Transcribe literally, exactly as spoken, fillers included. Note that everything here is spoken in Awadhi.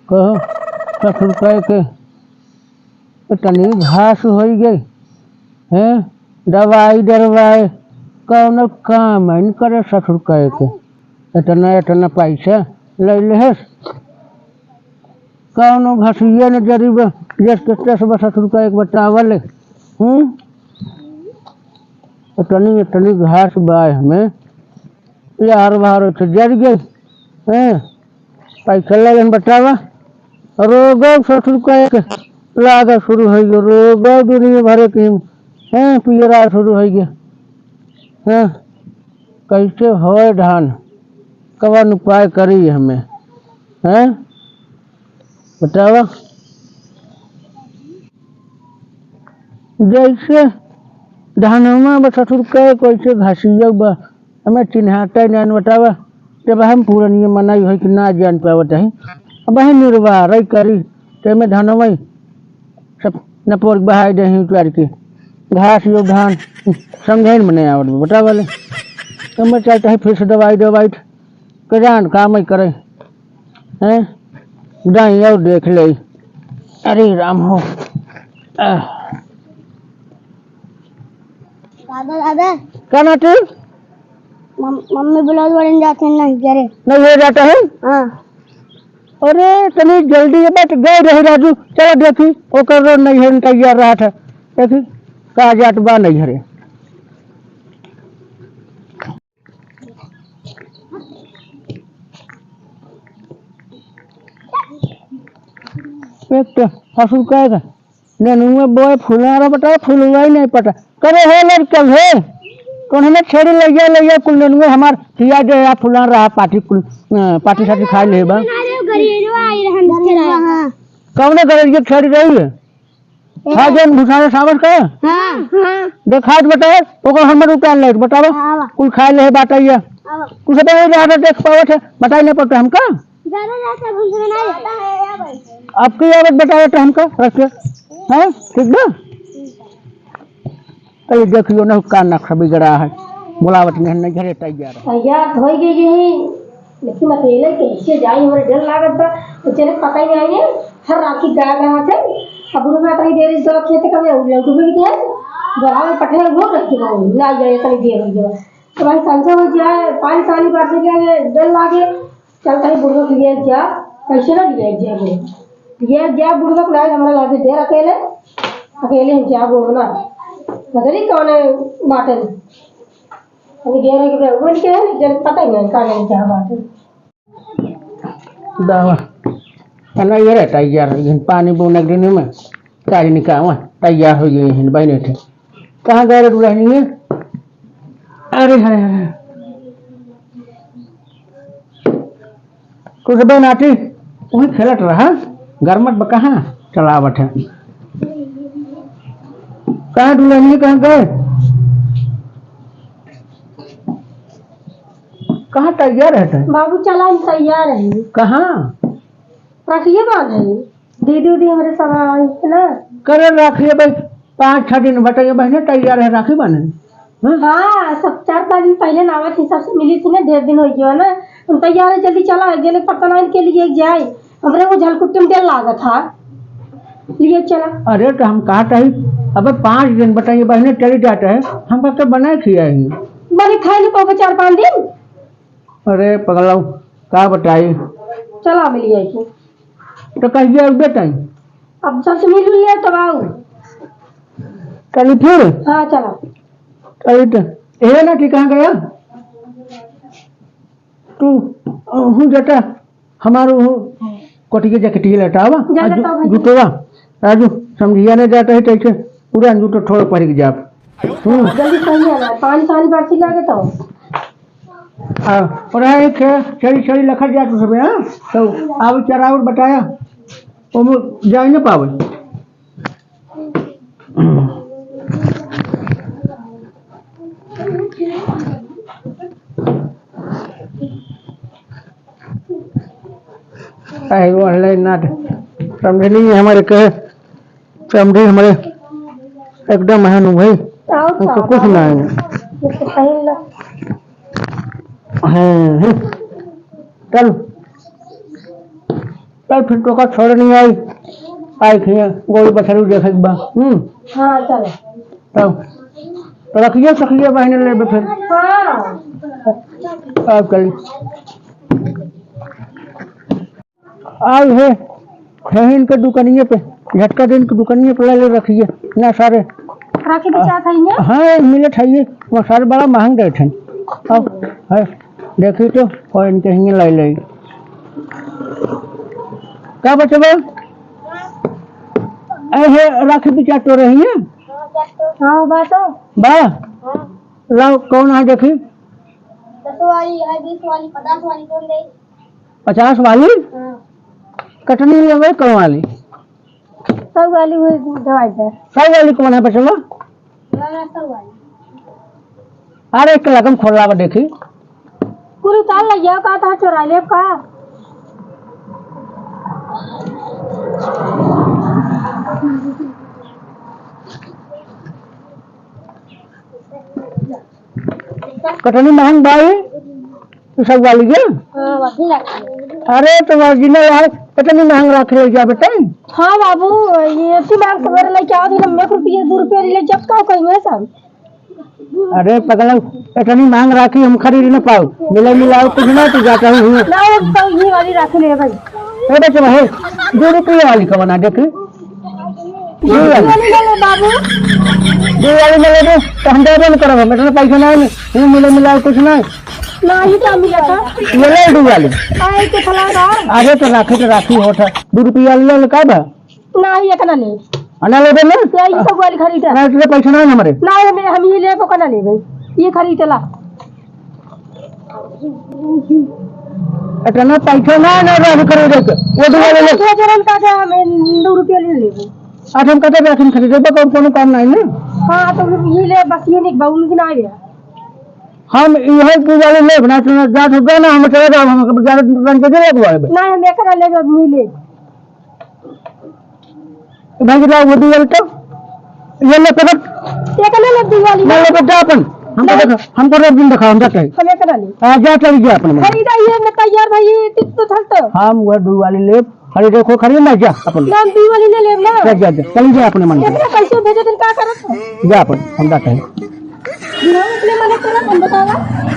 कहो, ससुर कहे के, इतनी घास होई गई, हैं? दवाई डरवाए, कौनो काम नहीं करे ससुर कहे के। इतना, इतना पैसा ले लेहस, कौनो घसिया न जरी बा, जस के तस बा ससुर कहे के बतावल, हम्म? इतनी, इतनी घास बा हमें, यार बाहर तो जर गई, हैं? पैसा ले लेन बतावा। रोगो ससुर कहे के लागा शुरू होइ गयो, रोगो दुनिया भरे के, हैं, पियरा शुरू होइ गया। हैं, कैसे होए धान, कवन उपाय करी हमें, हैं, बतावा। जैसे धानवा बा ससुर कहे, कैसे घसिया बा, हमें चिन्हाता ही नहीं बतावा। जब हम पुरनिया मनई है कि ना जान पावत है, अब हम निर्वाह रही करी, तो हमें धनवई सब नपोर बहाई दे ही उतार के, घास यो धान समझे में नहीं आवत बा, बतावा ले। तो मैं चाहता है फिर से दवाई दवाई के जान काम ही करे, हैं? दाई और देख ले। अरे राम हो। आह। दादा, दादा। का नाती? मम-, मम्मी ब्लाउज बनन जाते हैं नहीं घरे। नहीं हो जाता है? हाँ। अरे, तनी जल्दी ये बात गए रहे राजू, चला देखी, ओकर रो नहीं है, तैयार रहा था। देखी, का जात बा नहीं घरे। एक तो ससुर कहेगा, नेनुआ बोए फुलारा बता, फुलवा ही नहीं पता। करे हो लड़कल है, कौन हमें छेड़ी लइया, लइया कुल नेनुआ हमार किया जे या फुलान रहा पार्टी कुल, अ, पार्टी साटी खा ले बा। अरे, गरीबवा आई रहन गरीबवा, हाँ। कौने गरीब छेड़ी रही है? हाँ, जौन भुसारे सावस का? हाँ, हाँ। देखात बटे, ओकर हमर उतार ले, बतावा। हाँ, बा। कुल खाए ले है, बात आई है। हाँ, बा। कुछ तो वही रहा था, देख पावत है, बताई नहीं पड़ता हमका। ज्यादा, ज्यादा भुसारे नहीं आता है, या भाई। अब की आवत बतावा तो हमका, रख के। हाँ, ठीक बा? अरे देखियो ना, का नक्शा बिगड़ा है, बुलावत नहीं, नहीं घरे तैयार है। तैयार तो हो गई यही, लेकिन अकेले कैसे जाई, हमरे डर लागत बा। तो चले पता ही नहीं है, हर राखी गायब रहा थे। अब बुढ़वा कहीं देर से खेत कभी लौट भी गए, बुढ़ावे पठे वो रख के ना जाए, इतनी देर हो गया। तो भाई संजय हो जाए, पानी पानी बात से क्या डर लागे। चल तनी बुढ़वा के लिए जा, कैसे ना लिए जा रे? ये जा बुढ़वा के लाए हमरा लागे देर अकेले, अकेले हम जा बोलना। बदली कौन बाटे? अभी देर है कि बोल के है, जब पता ही नहीं कहाँ नहीं क्या बात है। दावा, अना ये रहता है यार, इन पानी बोने के दिन में। काज निकावा, तैयार हो गई हैं, बहने थे। कहाँ गए रे दुल्हनिया? अरे, अरे, अरे। कुछ बे नाती, वहीं खेलत रहा, गरमत बा कहाँ? चलावत है। कहाँ दुल्हनिया, कहाँ गए? कहाँ तैयार है तै? बाबू, चला, हम तैयार हैं। कहाँ? रखिए बांधे। दीदी उदी हमरे सब आई है ना। करे राखी भाई, पाँच छह दिन बटे बहने तैयार है राखी बांधे। हाँ? हाँ, सब चार पाँच दिन पहले नावत हिसाब से मिली थी ना, ढेर दिन हो गया ना। हम तैयार है, जल्दी चला, एक जने पता ना इनके लिए जाए। हमरे वो झलकुट्टी में डर लागत था, लिए चला। अरे तो हम कहा था, अब पाँच दिन बटे बहने चली जाते हैं, हम कब तो बनाए खिया ही। बने खाए नहीं पाओगे चार पाँच दिन। अरे पगलाऊ, का बताई? चला मिल जाए। तो कहिए उबे टाइम। अब सबसे मिल लिया तब आओ। चली फिर? हाँ, चला। चली तो। ए ना, ठीक कहाँ गया? तू, हूँ जटा, हमार हूँ कोटिया जैकेटिया लटावा। जा, आ, जू-, जटावा भाई। जूतवा। राजू, समझिया ने जाता है, तैसे पूरा जूतो ठोड़ पड़ के जाब। हम्म। जल्दी सही है ना, पानी, पानी बरसी लागे तो। आ, और है एक छड़ी, छड़ी लखा जात उसमें, हाँ? तो आवे चरावे बताया, वो में जाए ना पावे। अरे, वो हल्ला ना समझे नहीं, हमारे कहे समझी हमरे एकदम है नु भाई, और उनको का? कुछ ना है। ये तो पहन लो। हाँ, हाँ। चल, चल फिर तोका छोड़ नहीं आई, आई खिया गोल बछरू देखे के बा। हम्म। हाँ, चल। तब तो रखिए सखिए बहने लेबे फिर। हाँ। अब चल। आई है, खेहिन के दुकनिए पे, झटका दिन के दुकनिए पे ले, ले रखिए ना सारे। राखी बिचात है ये? हाँ, मिलत है ये, वो सारे बड़ा महंग देत हैं। अब है, देखी तो, और इनके हिंगे लाई लाई। का बचबा? ऐसे राखी बिचात तो रही है? हाँ, बा तो। बा? हाँ। लाओ, कौन है देखी? दस वाली है, बीस वाली, पचास वाली कौन दे? पचास वाली? हाँ। कटनी लेबे कौन वाली? सौ वाली हुई दवाई दे। सौ वाली कौन है बचवा? हाँ, सौ वाली। अरे, एक लगम खोल लावा देखी। पूरी ताल लग गया का, था चोरा ले का? कटनी महंग बा ई? तू सब वाली के? हाँ, वही रखी है। अरे, तो original है, कटनी महंग रख ले जा बेटा। हाँ बाबू, ये इतनी महंग खबर लेके आओ, दिन में एक रुपये, दो रुपये ले जब का कहीं है सब। अरे पगला, इतनी महंग राखी हम खरीद न पाऊ, मिले मिलाओ कुछ ना, तू जाता हूँ। ना, वो तो ये वाली राखी ले भाई। ए बच्चा भाई, दो रुपये वाली कवन आ देख। दो वाली। वाली ले ले बाबू। दो वाली में लेबे, तो हम देबे न करब, हम इतना पैसा ना है, ये मिले मिलाओ कुछ ना। ना ही तो मिला था। ये ले दो वाली। आए के फला का? अरे तो राखी तो राखी होत है, दो रुपया ले ले का बा? ना ही इतना ले। आ, ना लेबे ना? नहीं, ये सब वाली खरीद है। ना, इतने पैसा ना है हमारे। ना, हम, हम ये ले तो का ना लेबे, ये खरीद ला। इतना पैसा ना है, ना राखी खरीदे के। वो दो वाले ले। दो जन का क्या, हम दो रुपया ले लेबे। आज हम कहते राखी खरीदे, तो कौन, कोनो काम नहीं ना। हाँ, तो ये ले, बस ये नहीं, बाउल की ना आवे। हम यही दो वाले लेब ना, तो जात हो गया ना, हम चले जाओ, हम ज्यादा दुकान पे दे देबो। ना, हम एकरा लेबे, अब नहीं लेबे। भाई, लाओ, वो दो वाली तो। ये ले, पकड़। ये का ले ले, दो वाली। ना, ले, जा अपन। हमको ना। देखा, हमको रोक दिन दिखाओ, हम जाते हैं। हम एक ना ले। आ, जा, चल गया अपन मन। खरीदा ये मैं तैयार भाई, ये टिप तो थल तो। हम वो दो वाली ले। अरे देखो, खरीद ना, जा अपन। ना, हम दो वाली ले ले ना। जा, जा, जा, चल जा अपने मन से। इतना पैसे भेजे दिन का करत है? जा अपन, हम जाते हैं। बिना अपने मन से करत, हम बतावा।